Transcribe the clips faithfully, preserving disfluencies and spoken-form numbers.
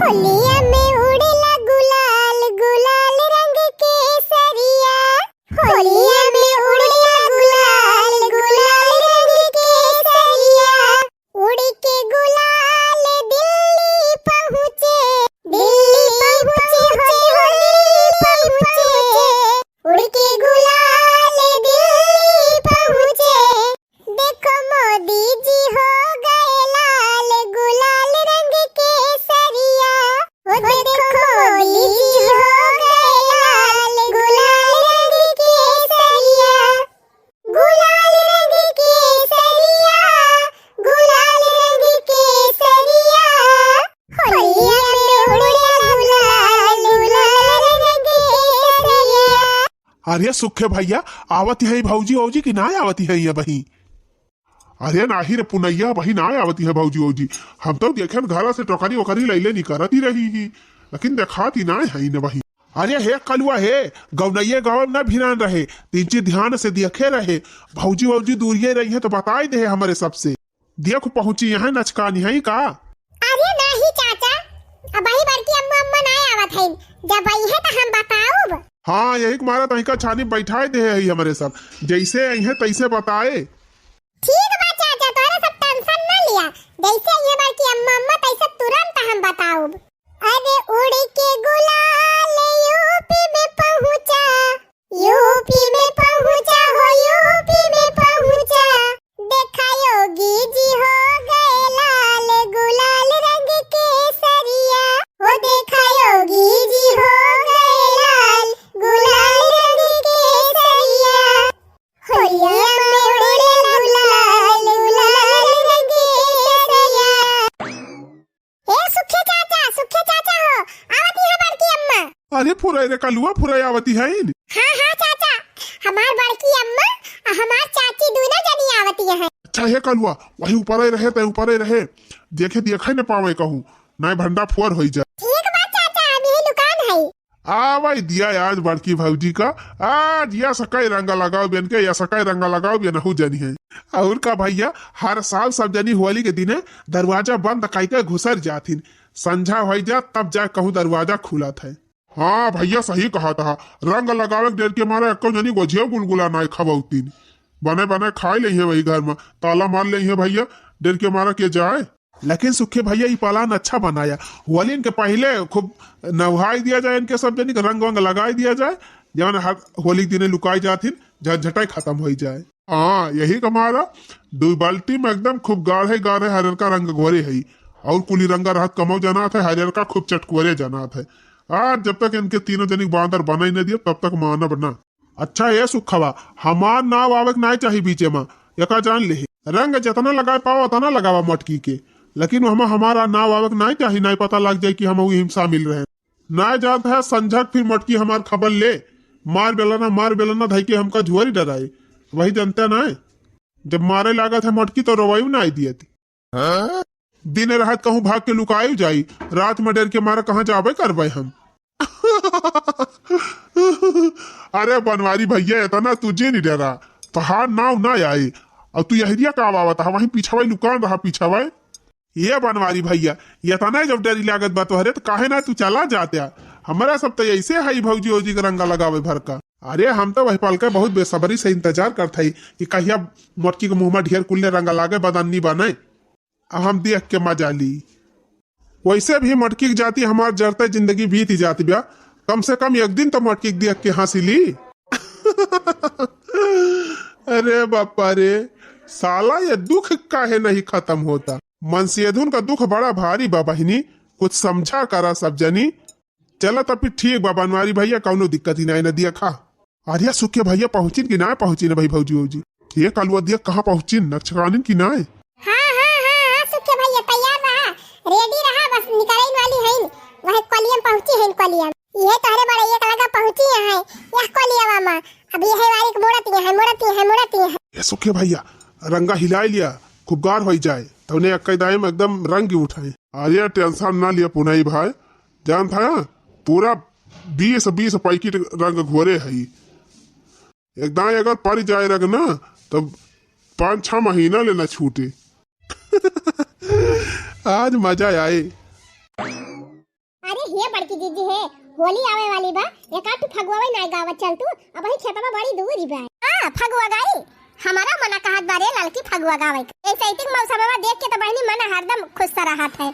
होलिया में उड़ेला गुलाल, गुलाल रंग केसरिया। होलिया में उड़ेला गुलाल, गुलाल रंग केसरिया। उड़ के गुलाल दिल्ली पहुँचे, दिल्ली पहुँचे, हो दिल्ली पहुँचे। उड़ के गुलाल दिल्ली पहुँचे। देखो मोदी जी हो गए लाल, गुलाल रंग केसरिया। ओ देखो मोदी जी हो गए लाल, गुलाल रंग केसरिया। गुलाल रंग केसरिया, गुलाल रंग केसरिया। होलिया में उड़ेला गुलाल, गुलाल रंग केसरिया। अरे सुखे भइया, आवत है भौजी वौजी कि नाहीं आवत है अबहीं? अरे नाहीं रे पुनैया, अबहीं नाहीं आवत है भौजी वौजी। हम तो देखेन घरा से टोकरी ओकरी लइले निकरत ही रही ही, लेकिन देखात ही नाहीं है न अबहीं। अरे हे कलुआ हे, गौनइये गाँव न भिरान रहे, तीन चीज ध्यान से देखे रहे, भौजी वौजी दूरिये रही है तो बताइ दे हमरे सबसे। देखो पहुँची हैं, नचकानी हैं का? अरे नाहीं चाचा, अबहीं बड़की अम्मा, अम्मा नाहीं आवत हैं, जब अइहैं त हम बताउब। हाँ, यही के मारा तनिका छानी बैठाइ दे है हमरे सब, जैसे अइहैं तैसे बताए। ठीक बा चाचा, तोहरे सब tension न लिया, जैसे अइहैं बड़की अम्मा, अम्मा तैसे तुरंत हम बताउब। अरे उड़ के गुलाल यूपी में पहुँचा, यूपी में पहुँचा हो, यूपी में पहुँचा। देखा योगी जी हो गए लाल, गुलाल रंग केसरिया। हो देखा योगी जी हो गए लाल, गुलाल रंग केसरिया। होलिया में उड़ेला गुलाल, गुलाल रंग केसरिया। ए सुखे चाचा, सुखे चाचा हो, आवत ही है बड़की अम्मा। अरे फुरई रे कलुआ, फुरई आवत ही है। हाँ, हाँ चाचा, हमार बड़की अम्मा अउर हमार चाची दूनो जनी आवत ही है। अच्छा हे कलुआ, वही ऊपर ही रहे, तै ऊपर ही रहे, देखे देखे न पावे कहूँ, नाहीं भंडा फुअर होई जाए। ठीक बा चाचा, हम यही लुकान है। आवै दिया आज बड़की भौजी का, आज या सकै रंग लगाउब एनके, या सकै रंग लगाउब एनहू जनी है। अउर का भइया, हर साल सब जनी होली के दिने दरवाजा बंद कइके घुसर जाथिन, संझा होइ जात तब जाए कहूँ दरवाजा खुलत है। हाँ भइया, सही कहत हा, रंग लगावे के डर के मारे एक्को जनी गोझियो गुलगुला नाहीं खवउतिन, बने बने खाइ लेइहैं वही घर में, ताला मार लेइहैं भइया, डर के मारे के जाए। लेकिन सुखे भइया ई plan अच्छा बनाया, होलिन के पहिले खूब नहाइ दिया जाए, इनके सब जनी के रंग वंग लगाइ दिया जाए, जवन हर होली के दिने लुकाइ जाथिन, झंझटै खतम होइ जाए। हाँ, यही के मारा दुइ बाल्टी में एकदम खूब गाढ़े गाढ़े हरियरका रंग घोरे हई, अउर कुली रंगा रहत कमउ जनात है, हरियरका खूब चटकोरे जनात है। आज जब तक इनके तीनों जनी के बांदर बनाइ न दिया, तब तक मानब ना। अच्छा ए सुखवा, हमार नाव आवे के नाहीं चाही बीचे मा, एका जान लेहे। रंग जेतना लगाए पावा ओतना लगावा मटकी के, लेकिन ओहमा हमार नाव आवे के नाहीं चाही, नाहीं पता लग जाए कि हमहू एही में शामिल रहे। नाहीं जानत है संझक फिर मटकी हमार खबर ले, मार बेलना, मार बेलना धइके हमका झुअरी डराए। वही जनते नाहीं, जब मारे लागत है मटकी तो रोवइउ नाहीं दियत। दिन रहत कहूँ भाग के लुकाइउ जाई, रात में डर के मारे कहाँ जाबे करबे हम। अरे बनवारी भइया, एतना तू जिन डरा, तोहार नाव ना आई। अउर तू यहरिया का आवत हा, वहीं पीछवइ लुकान रहा, पीछवइ। ए बनवारी भइया, एतना जब डरी लागत बा तोहरे, त काहे ना तू चला जात्या? हमरा सब त अइसे हई भौजी ओजी के रंगा लगावे भर का। अरे हम त वही पल के बहुत बेसब्री से इंतजार करत हई कि कहिया मोटकी के मुँह में ढेर कुल्ले रंगा लागे, बदन्नी बने। आ हम देख के मजा ली। वइसे भी मटकी के जाति हमार जरते जिंदगी बीत जात बा, कम से कम एक दिन त मटकी के देख के हँसी ली। अरे बापा रे, साला ये दुख काहे नहीं खतम होता? मनसेधुन का दुख बड़ा भारी बा बहिनी, कुछ समझा करा सब जनी। चला तब फिर ठीक बा बनवारी भइया, कउनो दिक्कत ही नाहीं, नदिया खा। अरे सुखे भइया पहुँचिन कि नाहीं पहुँचिन भाई भौजी भौजी? ए कलुआ दिया कहाँ पहुँचिन, नचकानिन कि नाहीं? हाँ, हाँ, हाँ, हाँ, सुखे भइया तैयार रहा, ready रहा, बस निकरइन वाली हइन, वह कोलियम पहुँची हइन, कोलियम। इहे तोहरे बड़े एक लगा पहुँची हैं, यह कोलियवा मा। अब यह वारी के मुड़त ही है, मुड़त ही है, मुड़त ही है। ए सुखे भइया, रंगा हिलाइ लिया, खूब गार होइ जाए, तउने अक्कई दाई में एकदम रंग उठाए। अरे tension ना लिया पुनाई भाई, जानत है पूरा बीस बीस पैकेट रंग घोरे हई। एकदम अगर पड़ जाए रंग ना, तब पाँच छह महीना ले ना छूटे। आज मजा आए। जीजी हे, होली आवे वाली बा, एक आध फगुआ नाय गावत चल तू, अबही खेतवा बड़ी दूरी बा। हाँ, फगुआ गाई, हमारा मना कहत बा रे ललकी फगुआ गावे के। ऐसे ही मौसमवा देख के तो बहिनी मन हरदम खुश सा रहत है,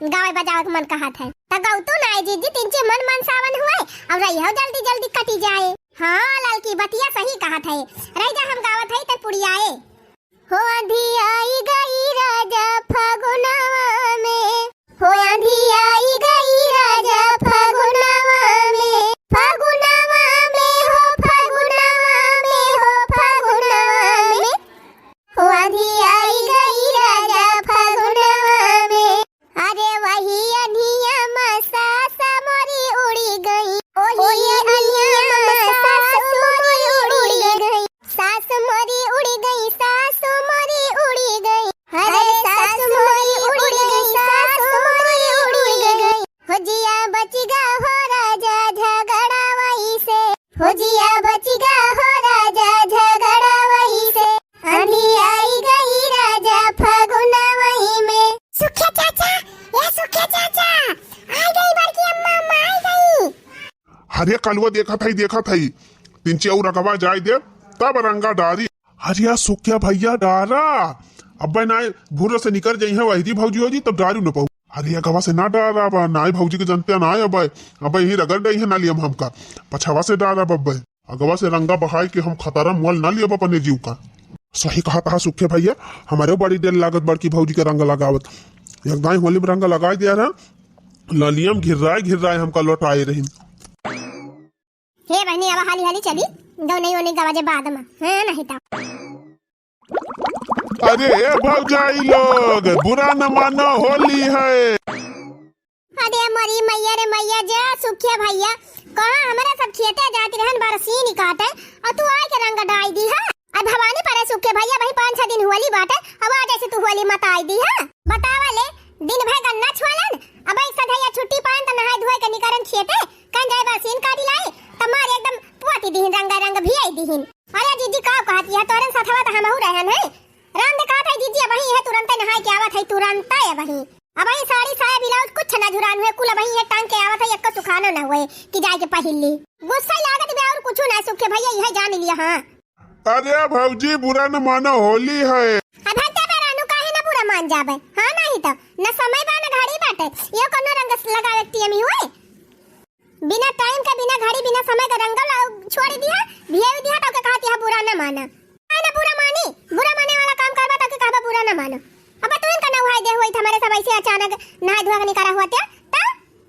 गावे बजावे के मन कहत है। त गौतू नाय जीजी, तिनचे मन मन सावन हुए, और रही हो जल्दी जल्दी कटी जाए। हाँ ललकी बतिया सही कहत है, रह जा हम गावत है त पुड़ियाए। हो आंधी आई गई राजा फगुनवा में, हो आंधी आई गई राजा फगुनवा में, फगुनवा में हो, फगुनवा में हो, फगुनवा में। हो आंधी आई गई राजा फगुनवा में। अरे वही अनिया मा सास मोरी उड़ी गई, वही अनिया मा सास मोरी उड़ी गई, सास मोरी उड़ी गई, सास मोरी उड़ी गई। अरे सास मोरी उड़ी गई, सास मोरी उड़ी गई। हो जिया बचिगा हो राजा झगड़ा वही से, हो जिया बचिगा हो राजा झगड़ा वही से। आंधी आई गई राजा फगुनवा में। सुखिया चाचा, ए सुखिया चाचा, आई गई बड़की अम्मा, अम्मा आई गई। अरे कलुआ देखत हई, देखत हई, तिनचे और अगवा जाए दे, तब रंगा डारी। अरे यार सुखिया भैया डारा, अब्बे नाय भूरो से निकर जाई है वही भौजी हो जी, तब डारू न पाऊ। अरे अगवा से ना डारा बा, नाय भौजी के जनते नाय अब्बे, अब्बे यही रगड़ गई है ना लियम हमका, पछवा से डारा बब्बे। अगवा से रंगा बहाय के हम खतरा मोल ना लियब अपने जीव का। सही कहत हा सुखे भैया, हमरे बड़ी डर लागत बड़की भौजी के रंग लगावत। एक दाई होली में रंग लगाई दिया रहा, ललियम घिर्राए घिर्राए हमका लौटाए रही। हे बहिनी, अब हाली हाली चली, दो नहीं होने गवा जे बाद में, हाँ नहीं तो। अरे ए भौजाई लोग, बुरा न मानो, होली है। अरे मोरी मैया रे मैया, जा सुखिया भैया, कहाँ हमरा सब खेते जात रहन बरसीन काटे, और तू आए के रंग डाई दी है। अब भवानी परे सुखिया भैया, भाई पाँच छह दिन होली बाटे, अब आ जैसे तू होली मत आई दी है। बतावा ले, दिन भर गन्ना छुआलन, अब एक सधैया छुट्टी पान त नहाए धोए के निकरन खेते, कन जाए बरसीन काटी लाई, त मार एकदम पोती दिहिन, रंगा रंग भियाई दिहिन। अरे जीजी का कहत यह तोरन सथवा त हमहू रहन है। राम दे कहत है जीजी, अबही यह तुरंते नहाए के आवत है, तुरंते अबही। अबही साड़ी साया ब्लाउज कुछ ना झुरान हुए, कुल अबही यह टांग के आवत है, एक्को सुखानो ना हुए कि जाए के पहिल ली। गुस्सा लागत बे और कुछ ना सुखे भैया, यह जान लिया हाँ। अरे भौजी बुरा न मानो, होली है। अब हत्या पे रानू काहे ना बुरा मान जाबे, हाँ नहीं तो न समय बा न घड़ी बाटे, यो कोनो रंग लगावे के टीएम ही हुए। बिना टाइम के, बिना घड़ी, बिना समय के रंग ला-, छोड़ दिया, भियाई दिया, तो के कहती है बुरा न माना। काहे ना बुरा मानी, बुरा माने वाला काम करबा तो के कहबा बुरा न मानो। अब तू इनका नहाए दे हुई, हमारे सब ऐसे अचानक नहाए धोए के निकरा हुआ थे, तो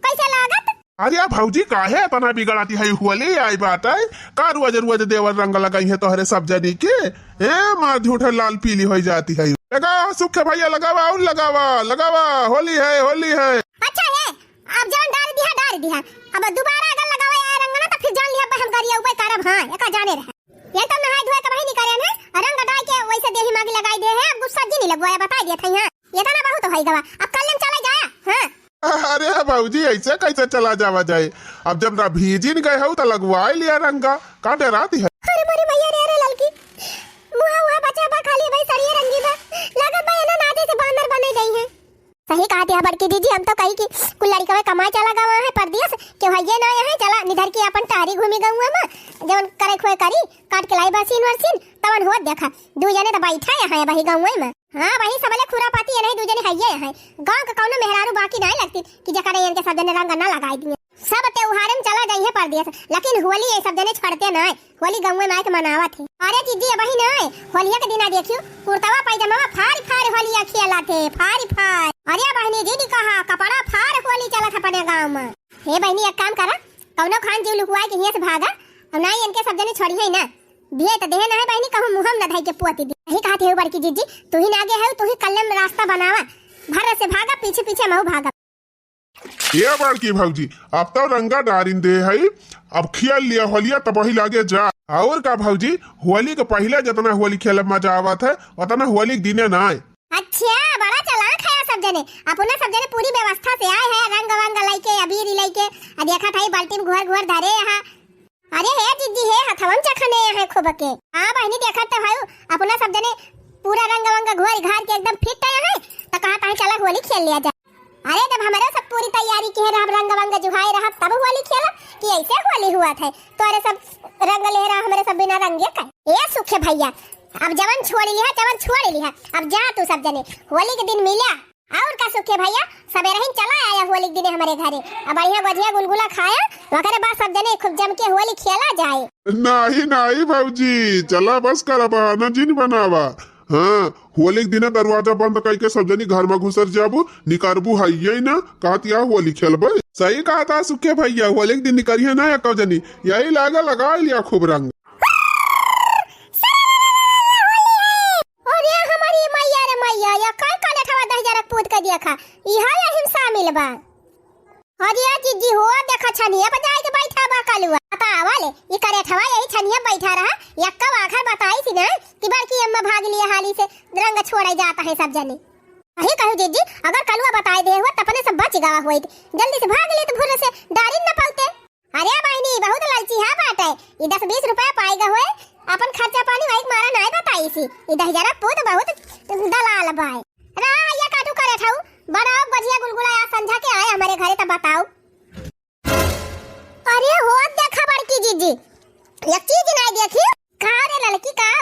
कैसे लागत? अरे भौजी काहे इतना बिगड़ाती है, होली आई बात है, का रोज रोज देवर रंग लगाई है तोहरे सब जनी के? ए माँ झूठे लाल पीली हो जाती है। लगा सुखे भैया लगावा और लगावा, लगावा, होली है, होली है। अच्छा है, अब जौन डाल दिया, डाल दिया। अब दोबारा अगर लगावे आए रंग ना, तो फिर जान लिया, हम गरिया ऊपर करब, हाँ, एका जाने रहे। ये तो नहाए धोए के वही निकरे हैं, रंग डाल के वैसे देही मागी लगाई दे है, अब गुस्सा जी नहीं लगवाया, बताई दिया था, हाँ। ये तो ना बहुत होई गवा, अब कल हम चले जाया, हाँ। अरे भौजी, ऐसे कैसे चला जावा जाए? अब जब ना भीजिन गए हो, तो लगवाए लिया रंगा, का डराती है? अरे मोरी मैया रे, अरे ललकी, मुहा हुआ बचा बा, खाली भाई सरिये रंगी बा, लागत बा, एना ना जैसे बांदर बने गई है। सही कहत है बड़की जीजी, हम तो कही कि कुल लड़िकवे कमाए चला गवा है परदेस, केहू हइये ना है, चला निधर के अपन टहरी घूमी गौवा में, जवन करे खोए करी, काट के लाई बरसीन वरसीन, तवन होत देखा, दू जने तो बैठा यहाँ है वही गौवे में। हाँ वही सबले खुरापाती है नहीं, दू जने हइये यहाँ। गाँव के कौनो मेहरारू बाकी नहीं लगती कि जकरे इनके सब जने रंग ना लगाई दिए। सब त्योहारन चला जाइए परदेस, लेकिन होली ये सब जने छोड़ते नहीं। होली गौवे में आके मनावत है। अरे जीजी, अबही नाय, होलिया के दिना देखियो, कुर्तवा पैजामा फाड़ फाड़ होलिया खेलत है, फाड़ फाड़। अरे बहिनी जी ने कहा, कपड़ा फाड़ होली चलत है अपने गाँव में। हे बहिनी, एक काम करा, कौनो खान जीव लुकुआए के हियां से भागा, और ना ही इनके सब जने छोड़ी है ना, दिए तो देहे ना है बहिनी, कहूँ मुहम ना धई के पोती दी। यही कहत है बड़की जीजी, तू ही ना आगे है, तू ही कल्ले में रास्ता बनावा, भर से भागा, पीछे पीछे महू भागा। ये बड़की भौजी, अब तो रंगा डारिन दे है, अब खेल लिया होलिया, तब वही लागे जा। और का भौजी, होली के पहले जितना होली खेले में मजा आवत है, उतना होली के दिने ना आए। अच्छा, बड़ा चालाक है सब जने, अपना सब जने पूरी व्यवस्था से आए हैं, रंग वंग लेके, अबीर लेके, आ देखा था ये बाल्टी में घुर घुर धरे यहाँ। अरे हे जीजी हे, हथवन चखने यहाँ खूब के। हाँ बहिनी, देखत तो है, अपना सब जने पूरा रंग वंग घोर घार के एकदम फिट है, तो कहा था चला होली खेल लिया जाए। अरे जब हमारे सब पूरी तैयारी की ये रहब रंग वंग जुहाए रहब तब होली खेलब कि ऐसे होली हुआ थे? तोरे सब रंग ले रहा, हमरे सब बिना रंगे का। ए सुखे भैया, अब जवन छोड़ लिहा, जवन छोड़ लिहा, अब जा तू सब जने, होली के दिन मिला। और का सुखे भैया, सबेरहिन चला आया होली के दिने हमरे घरे, अब बढ़िया गोझिया गुलगुला खाया, ओकरे बाद सब जने खूब जम के होली खेला जाए। नाही, नाही भौजी, चला बस करा, बहाना जिन बनावा। हाँ, होली के दिने दरवाजा बंद कइके सब जनी घर में घुसर जाबू, निकरबू हइये ना, कहत या होली खेलबे। सही कहत हा सुखे भैया, होली के दिन निकरिहे ना एको जनी, यही लागे लगा लिया खूब रंग। अरे हमारी मैया रे मैया, या काय काले ठवा दहिजरक पूत के देखा, इहा यही में शामिल बा। अरे जिज्जी हो, देखा छनिया पर जाए के बैठा बा कलुआ। बतावा ले, ई करेठवा यही छनिया बैठा रहा, यक्का आखर बताई थी ना कि बड़की अम्मा भाग लिए हाली से, रंग छोड़े जाता है सब जने। अरे कहू जिज्जी, अगर कलुआ बताए दे हुआ, त अपने सब बच गवा होइत, जल्दी से भाग लेत भुर्र से, डारिन न पौते। अरे बहिनी, बहुत लालची है बाटे, ई दस बीस रुपया पाई ग होए, अपन खर्चा पानी वही मारा नाय बताई सी, ई दहिजरा पूत बहुत दलाल बाय। रहा, ये काटू करे ठाऊ, बनाओ गोझिया गुलगुला या संझा के आए हमरे घरे त बताओ। अरे हो देखा बड़की जिज्जी, एक चीज नाय देखी। का रे ललकी का?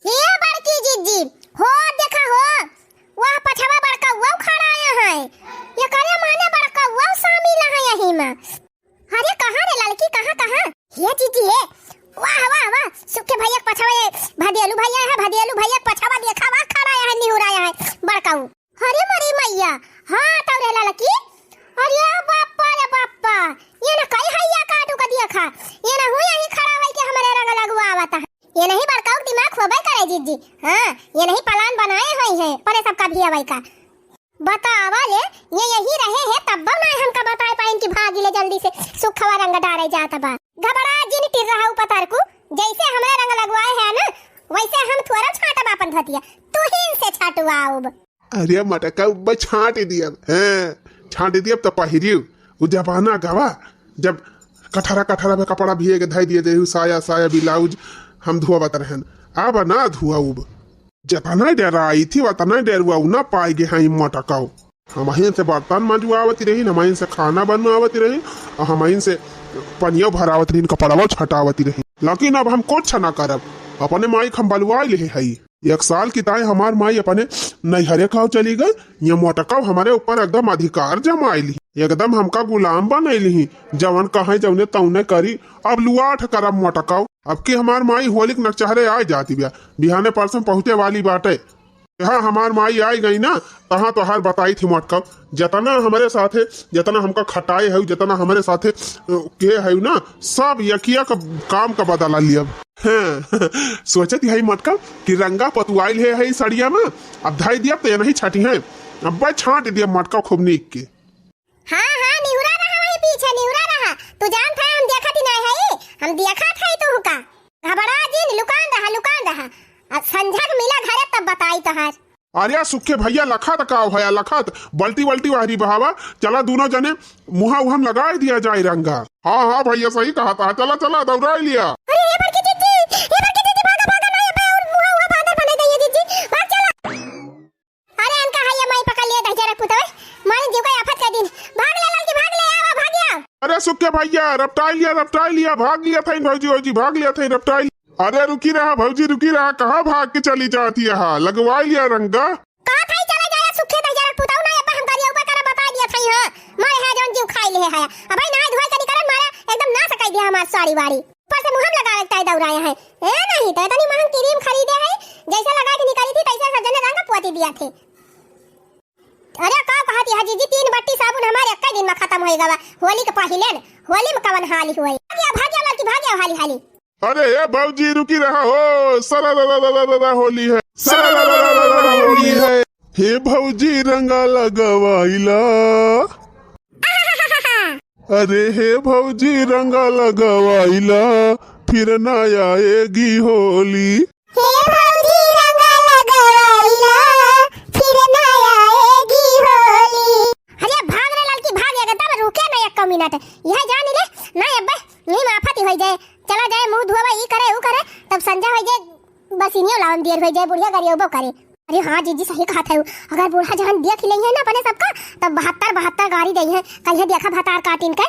हे बड़की जिज्जी, हो देखा हो, वह पछवा बड़का वो खड़ा आया है, ये करे माने बड़का वो शामिल है यही में। अरे कहाँ रे ललकी, कहाँ, कहाँ? हे जिज्जी हे, वाह, वाह, वाह, सुखे भैया के पछवा ये भदेलू भैया है, भदेलू भैया के पछवा देखा, वाह खड़ा आया है, निहुरा आया है बड़का वो। अरे मरी मैया, हाँ, तौ रे ललकी। अरे बाप्पा रे बाप्पा, ये ना कई हैया काटू का देखा, ये ना हुई यही खड़ा होई के हमरे रंग लगवावत है। ये नहीं बड़काऊ के दिमाग होबे करे जिज्जी। हाँ, ये नहीं plan बनाए होई है, परे सबका भी अवई का। बतावा ले, ये यही रहे है तब ना हमका बताए पाइन कि भागी ले जल्दी से सुखवा रंग डारे जात बा। घबरा जिन टिर रहा ऊ पतर को, जैसे हमरा रंग लगवाए है ना, वैसे हम थोड़ा छाटब आपन धतिया, तू ही इनसे छाटवाउब। अरे मटका उब्बा छाट दियब, हैं? छाट दियब त पहिरियो। उ जमाना गवा, जब कठरा कठरा में कपड़ा भिए के धइ दिए देहु, साया, साया, ब्लाउज हम धोवत रहन। अब ना धोउब। जतना डेराई थी, वतना डेरुआ ना पाए गे हैं मटकाओ। हमहिन से बर्तन मंजवावत रही, हमहिन से खाना बनवावत रही, और हमहिन से पनिया भरावत रही, कपड़वा छटावत रही। लेकिन अब हम कुछ ना करब, अपने माई के हम बलवाई ले हई। एक साल की ताई हमार माई अपने नैहरे खाओ चली गई, ये मोटकाओ हमारे ऊपर एकदम अधिकार जमाई ली, एकदम हमका गुलाम बनाई ली, जवन कहे जौने तौने करी। अब लुआठ करब मोटकाओ, अब की हमार माई होली के नकचहरे आ जाती बिया, बिहाने परसों पहुँचे वाली बाटे। यहाँ हमार माई आई गई ना, तहाँ तोहार बताई थी मोटकाओ, जतना हमरे साथे, जतना हमका खटाए है, जतना हमरे साथे, अ, के है ना, सब यकिया का काम का बदला लियब। हाँ, सोचत हई मटका कि रंगा पतुआइल है, है सड़िया में, अब धई दिया तो ये नहीं छाटी है, अब बस छाट दिया मटका खूब नीक के। हाँ, हाँ, निहुरा रहा वही पीछे, निहुरा रहा। तू जानत है हम देखत ही नहीं है, हम देखत है तू का। घबरा जिन, लुकान रहा, लुकान रहा। आ संझा के मिला घरे तब बताई तोहार। अरे सुखे भैया लखत का होया लखत, बल्टी वल्टी वहरी बहावा, चला दोनों जने मुहा उहा में लगाए दिया जाए रंगा। हाँ, हाँ भैया सही कहा था, चला, चला दौड़ाई लिया। अरे ए बड़की जिज्जी, ए बड़की जिज्जी, भागा, भागा, ना, ए बे, और मुहा उहा बांदर बने दइए जिज्जी, भाग चला। अरे इनका है ये माई पकड़ लिए दहिजरा पुतवे, माई जीव का आफत कर दिन, भाग ले ललकी, भाग ले, आवा, भाग या। अरे सुखे भैया, रपटाई लिया, रपटाई लिया, भाग लिया था इन भौजी, भौजी, भाग लिया था इन, रपटाई। अरे रुकी रहा भौजी, रुकी रहा, कहाँ भाग के चली जाती है, लगवाई लिया रंगा। कहा था ही चला जाया सुखे दहिजरा पुतऊ ना, अब्बा हम करिया ऊपर करा बता दिया था ही, हाँ। मारे है जौन जीव खाई ले है। अब भाई नहाए धोए करी करन मारा, एकदम नाश कर दिया हमार साड़ी वाड़ी। ऊपर से मुहम लगावे के ताई दौड़ाए हैं। ए नहीं, तो इतनी महंग क्रीम खरीदे है, जैसे लगा के निकली थी, तैसे सब जने रंग पोती दिया थे। अरे का कहत है जिज्जी, तीन बट्टी साबुन हमारे एक दिन में खत्म होए गवा। होली के पहिले न, होली में कवन हाल होए। भाग्या, भाग्या लड़की, भाग्या हाली हाली। अरे ए भौजी रुकी रहा हो, सरा रा रा रा रा रा होली है, सरा रा रा रा रा होली है। हे भौजी रंगा लगवाइला, अरे हे भौजी रंगा लगवाइला, फिर ना आएगी होली। हे भौजी रंगा लगवाइला, फिर ना आएगी होली। अरे भाग रे ललकी भाग, एकदम रुके ना एक मिनट। यह जान ले ना अब्बे, नहीं माफत ही हो जाए। चला जाए मुंह धोवा, ई करे ऊ करे, तब संझा हो जाए, बस इनियो लावन देर हो जाए, बुढ़िया गरियो बो करे। अरे हाँ जीजी, सही कहत है। अगर बूढ़ा जहन देख लेइहैं ना अपने सबका, तब बहत्तर बहत्तर गारी देइहैं, कहिहैं देखा भतार काटिन के।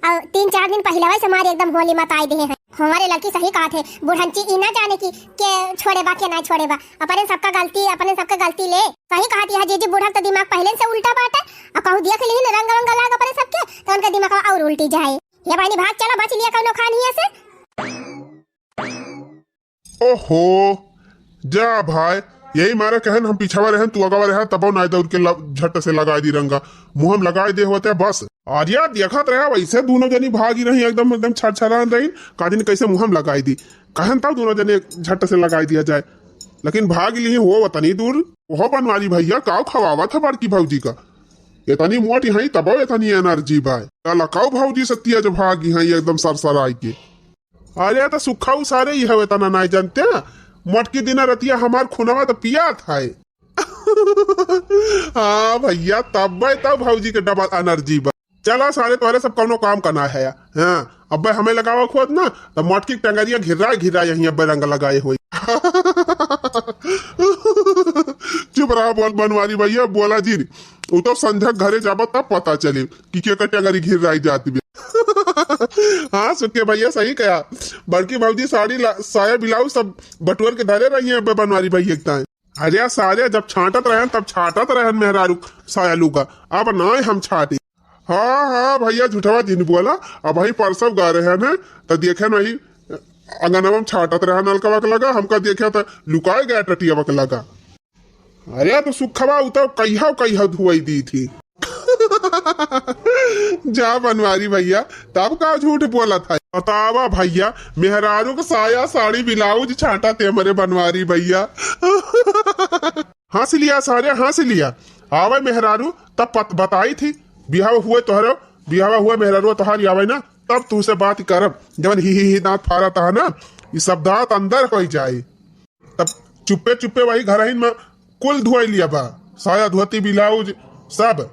और तीन चार दिन पहिलवा से हमारे एकदम होली मताई देहे हैं। हमारे लड़की सही कहत है, बुढ़ंची ई ना जाने कि के छोड़े बा, के ना छोड़े बा। अपने सबका गलती, अपने सबका गलती ले। सही कहत है जीजी, बूढ़ा तो दिमाग पहले से उल्टा बाटे। अब कहूँ देख ली ना रंग रंग लाग अपने सबके, तो उनका दिमाग और उल्टी जाए। ये बहनी भाग चला, बच लिया कौनो खान हिया से। ओहो, जा भाई, यही मारे कहन हम पीछावा रहन, तू अगवा रहा, तबो नाय दौड़ के ल-, झट से लगाई दी रंगा। मुँह में लगाई दे होते बस। अरे यार, देखत रहा, वैसे दोनों जनी भागी रही, एकदम, एकदम छरछरान रही, का दिन कैसे मुँह में लगाई दी। कहन तब दोनों जने झट से लगाई दिया जाए, लेकिन भाग ली हो वतनी दूर। ओहो बनवारी भैया, काव खवावत है बड़की भौजी का? इतनी मोटी हई, तबो इतनी एनर्जी बाय। ललकाऊ भौजी से तेज भागी हई, एकदम सरसराई के। अरे, त सुखऊ सारे ई हवे, तना नाय जानते? मोटकी दिन रतिया हमार खुनवा त पियात है। हाँ भैया, तब्बे तब भौजी के डबल एनर्जी बा। चला सारे, तोहरे सब कौनो काम का ना है। हाँ, अब्बे हमें लगावा खोद ना, त मोटकी टंगरिया घिर्रा घिर्रा यहीं अब्बे रंग लगाए होई। चुप रहा, बोल बनवारी भैया, बोला जी। उ तो संझा घरे जाबा तब पता चली कि के कटिया गाड़ी घिर रही जात बे। हाँ, सुखे भैया सही कहा। बड़की भौजी साड़ी ला-, साया ब्लाउज सब बटुअर के धरे रही है अब्बे बनवारी भैया एक ताए। अरे सारे, जब छांटत रहन तब छांटत रहन मेहरारू साया लुगा, अब ना हम छाटी। हाँ, हाँ भैया, झूठवा जिन बोला। अब वही परसब गा रहे हैं, तो देखे नहीं अंगनवा में छाटत रहा नलकवा के लगा, हमका देखे तो लुकाए गया टटियावा के लगा। अरे तो सुखवा उ तो कहिया कहिया धुआई दी थी। जा बनवारी भैया, तब का झूठ बोला था? बतावा भैया, मेहरारू के साया साड़ी ब्लाउज छाटा ते हमरे बनवारी भैया। हंस लिया सारे, हंस लिया। आवे मेहरारू तब पत-, बताई थी, बिहाव हुए तोहरो, बिहाव हुए मेहरारू तोहारी आवे ना, तब तुहसे बात करब। जवन ही ही ही दांत फारत है ना, ई सब दांत अंदर हो जाए। तब चुप्पे चुप्पे वही घरहिन में कुल धोई लिया बा, साया धोती ब्लाउज सब।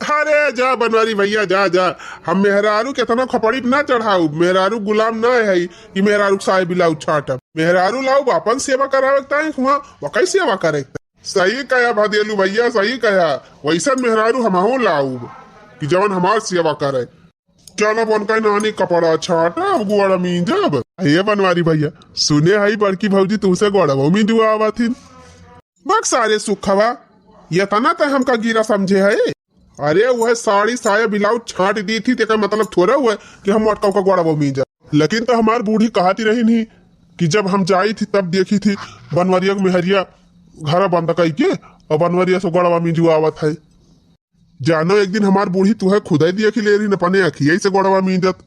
अरे जा बनवारी भैया, जा जा, हम मेहरारू के इतना खपड़ी पे ना चढ़ाऊ। मेहरारू गुलाम ना है कि मेहरारू के साया ब्लाउज छाटब। मेहरारू लाऊ अपन सेवा करावे के ताई, हुआ वकई सेवा करे के ताई। सही कहा भदेलू भैया, सही कहा। वैसन मेहरारू हमहू लाऊ कि जवन हमार सेवा करे। चलब उनका नानी कपड़ा छाटब, गोड़ मींजब। हे बनवारी भैया, सुने हई बड़की भौजी तुमसे गोड़वा मींजवा आवत हिन। बक सारे सुखवा, यतना त हमका गिरा समझे है। अरे वह साड़ी साया ब्लाउज छाट दी थी, तेका मतलब थोड़ा हुआ कि हम मोटका का गोड़वा मींजब। लेकिन तो हमार बूढ़ी कहती रही नहीं कि जब हम जाई थी तब देखी थी बनवरिया के मेहरिया घरा बंद कई के और बनवरिया से गोड़वा मींजवा आवत है। जानो, एक दिन हमार बूढ़ी तुहे खुदे देखी ले रही न अपने अखिया से गोड़वा मींजत।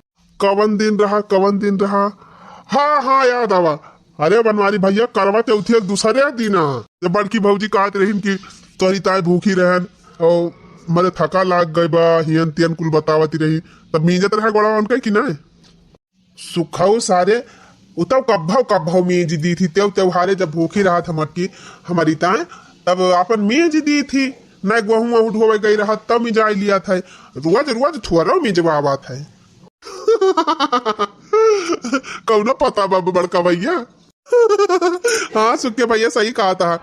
कवन दिन रहा, कवन दिन रहा? हाँ, हाँ, याद आवा। अरे बनवारी भैया, करवा चौथी एक दूसरे दिन आ। जब बड़की भौजी कहत रहीन कि तोहरी ताई भूखी रहन और मरे थका लाग गई बा, हियन तियन कुल बतावती रही, तब मींजत रहे गोड़वा उनका कि नहीं? सुखऊ सारे, उ तब कब्भव कब्भव मींज दी थी, तेव तेवहारे जब भूखी रहा था मटकी हमारी ताए, तब अपन मींज दी थी, न गेहूं वहूं ढोवे गई रहा, तब मिंजाई लिया था। रोज रोज थोड़ा मिंजवावा था। कौनो पता बा बड़का भैया? हाँ, सुख के भैया सही कहा था।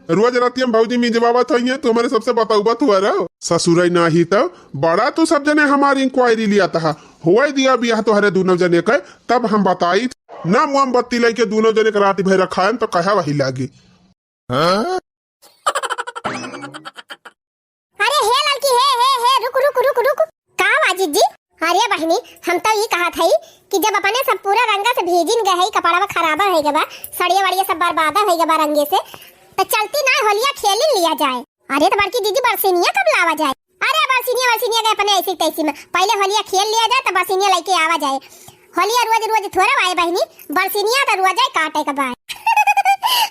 रोज रातिया में भौजी मिंजवावत होइए, तू हमारे सबसे बतौबत हुआ रहो। ससुराई नाही तो बड़ा तू सब जने हमारी इंक्वायरी लिया था। होए दिया बियाह तोहरे दोनों जने के, तब हम बताई। ना मोमबत्ती लेके दोनों जने के रात भर रखायन तो कहा वही लागी। हाँ? अरे हे ललकी, हे, हे, हे, रुक, रुक, रुक, रुक। का बा जीजी? अरे बहिनी, हम तो ई कहत हई कि जब अपने सब पूरा रंगा से भीजिन गए हई, कपड़वा खराब होई गए बा, सड़िया वड़िया सब बर्बाद होई गए बा रंगे से, तो चलती ना होलिया खेलिन लिया जाए। अरे तो बड़की जीजी, बरसिनिया कब लावा जाए? अरे बरसिनिया, बरसिनिया गए अपने ऐसी तैसी में, पहले होलिया खेल लिया जाए तो बरसिनिया लेके आवा जाए। होलिया रोज रोज थोड़ा आए बहिनी, बरसिनिया तो रोज आए काटे के बाय।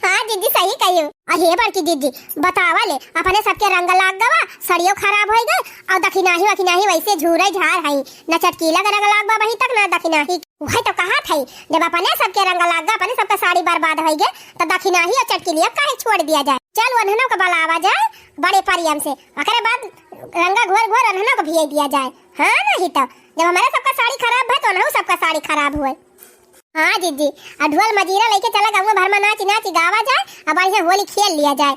हाँ जीजी सही कहियो। अरे बड़की जीजी, बतावा ले, अपने सबके रंग लाग गवा, सड़ियो खराब होई गए, और दखिनाही वखिनाही वैसे झूरे झार हई, न चटकीला के रंग लाग बा अभी तक, न दखिनाही। वही तो कहा था, जब अपने सबके रंग लाग गवा, अपने सबका साड़ी बर्बाद होई गए, तो दखिनाही और चटकीलिया काहे छोड़ दिया जाए? चल वन्हनों को बुलावा जाए बड़े परियम से, ओकरे बाद रंगा घोर घोर वन्हनों को भियाई दिया जाए। हाँ नहीं तो, जब हमारे सबका साड़ी खराब है तो वन्हू सबका साड़ी खराब हुए। हाँ जीजी, आ ढोल मजीरा लेके चला गाँव भर में नाच नाच गावा जाए, अब बढ़िया होली खेल लिया जाए।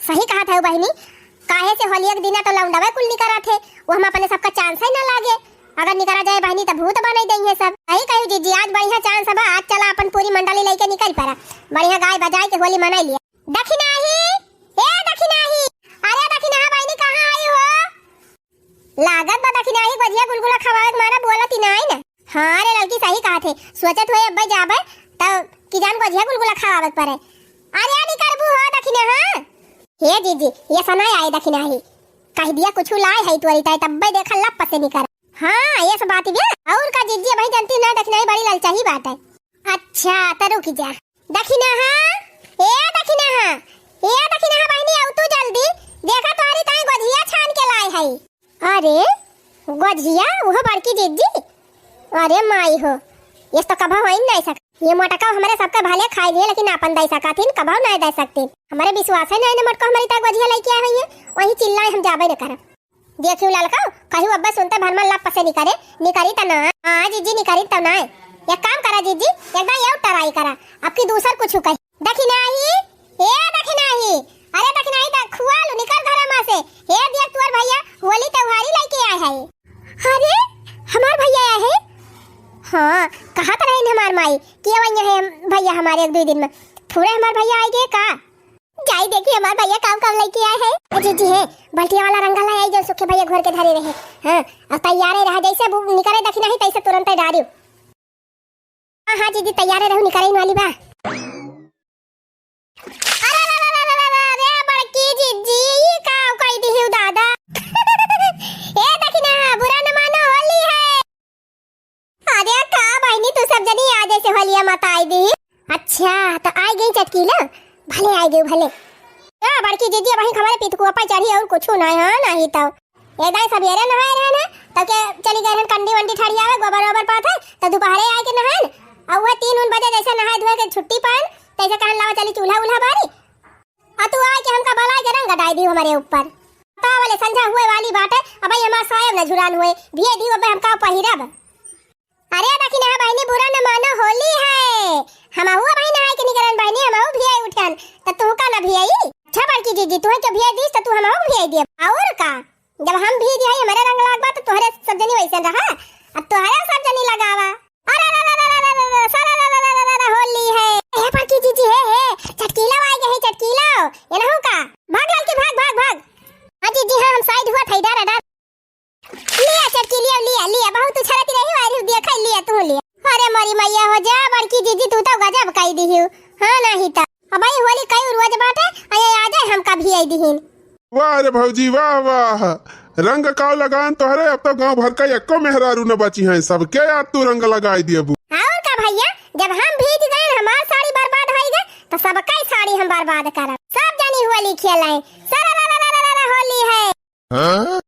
सही कहत हऊ बहिनी, काहे से होलिया के दिना तो लौंडवे कुल निकरत है, वो हम अपने सबका chance ही ना लागे। अगर निकरा जाए बहिनी तो भूत बनाई देइहैं सब। सही कहू जीजी, आज बढ़िया chance बा, आज चला अपन पूरी मंडली लइके निकल पड़ा, बढ़िया गाय बजाए के होली मनाई लिया। दखिनाही, ए दखिनाही, अरे दखिनाहा बहिनी कहाँ आई हो? लागत बा दखिनाही गोझिया गुलगुला खवावे के मारा बोलत ही नाई ना। हाँ रे ललकी सही कहत है, सोचत हुए अब्बे जाबे तब कि जान गोझिया गुलगुला खवावे के पड़े। अरे निकरबू हो दखिनाहा। हे जीजी, ये सनाय आए दखिनाही, कह दिया कुछ लाए है तोरी ताई तब्बे देखा लप से निकर। हाँ ये सब बात बे। और का जीजी भाई जानती ना दखिनाही बड़ी ललचाही बात है। अच्छा त रुक जा। दखिनाहा, ए दखिनाहा, ए दखिनाहा बहिनी, आऊ तू जल्दी, देखा तोहरी ताई गोझिया छान के लाए हई। अरे, गोझिया, वो बड़की जीजी? अरे माई हो, ये तो कभो होइन नहीं सक। ये मोटका हमरे सबके भले खाई लिए, लेकिन आपन दे सकत हिन, कभो नहीं दे सकती। हमरे विश्वास है नहीं, न मोटका हमारी ताई गोझिया लेके आए हुई है, वहीं चिल्लाए हम जाबे न करब। देखियो ललका, कहियो अब्बे सुनते भर में लप से निकरे, निकरी त ना। हाँ जीजी, निकरी त ना। एक काम करा जीजी, एकदम ये try करा, अब की दूसर कुछ कही। दखिनाही, ए दखिनाही, अरे दखिनाही त खुआलू, निकर घर में से। हे देख तोर भैया होली त्योहारी लेके आए है। अरे हमार भैया आए है। हाँ, कहा तो रहे हमार माई कि अब यहाँ है भैया हमारे एक दो दिन में। थोड़े हमार भैया आए गए का? जाई देखी हमार भैया काम काम लेके आए है। ए जीजी है, बल्टिया वाला रंगा ले आई जो सुखे भैया घर के धरे रहे। हाँ, अब तैयार ही रहा, जैसे वो निकरे दखिनाही तैसे तुरंत ही डारियो। हाँ हाँ जीजी तैयार ही रहू, निकरे वाली बा। अरे रे रे रे रे रे रे, बड़की जीजी, ई का कई दिहिउ दादा? ए दखिनाहा, बुरा न मानो, होली है। अरे का बहिनी, तू सब जनी आज ऐसे होलिया मताई दी। अच्छा, तो आई गई चटकीला, भले आई गई, भले। ए बड़की जीजी, वहीं हमारे पितकुआ पर चढ़ी और कुछ ना है, हाँ, नहीं तो। ए दाई सबेरे नहाए रहे ना, तो के चली गए रहन कंडी वंडी ठड़ियावे, गोबर ओबर पाथे, तो दोपहरे आए के नहाए न। और वह तीन उन बजे जैसे नहाए धोए के छुट्टी पाए न, तैसे कहन लावा चली चूल्हा उल्हा बारी। आ तू आए के हमका बलाए के रंग डाई दी हमारे ऊपर। पता वाले संझा हुए वाली बाटे, अब भाई हमार सायब न झुरान हुए, भिए दी अब हमका पहिरब। अरे दखिनाहा बहिनी, बुरा न मानो, होली है। हमहू अबही नहाए के निकरन बहिनी, हमहू भियाई उठन, त तू का न भियाई? अच्छा बड़की जीजी, तुहे के भियाई दीस त तू हमहू भियाई दियब। और का, जब हम भीज हई, हमरे रंग लागबा त तोहरे सब जनी वैसन रहा, अब तोहरे सब जनी लगावा। अरे रे रे रे रे रे रे, सारा रे रे रे रे रे, होली है। हे बड़की जीजी, हे, हे, चटकीला आए गए, चटकीला, ये नहू का? भाग ललकी, भाग, भाग, भाग। हाँ जीजी, हाँ, हम साइड हुआ था, इधर, इधर। लिया चटकी, लिया, लिया, लिया, बहुत उछलत रही, अरे देखा, लिया, तू लिया। अरे मोरी मैया हो जा, बड़की जीजी, तू तो गजब कई दिहिउ। हाँ, नहीं तो। अब भाई होली कई रोज बाटे, अये आ जाए, हमका भियाई दिहिन। वाह रे भौजी, वाह, वाह। रंग काव लगान तोहरे, अब तो गांव भर का एको मेहरारू न बची हैं, सबके याद तू रंग लगाई दियबू। और का भैया, जब हम भीज गए, हमार साड़ी बर्बाद होई गए, तो सबका ही साड़ी हम बर्बाद करब। सब जनी होली खेलाए, सारा रा रा रा रा रा होली है। हाँ?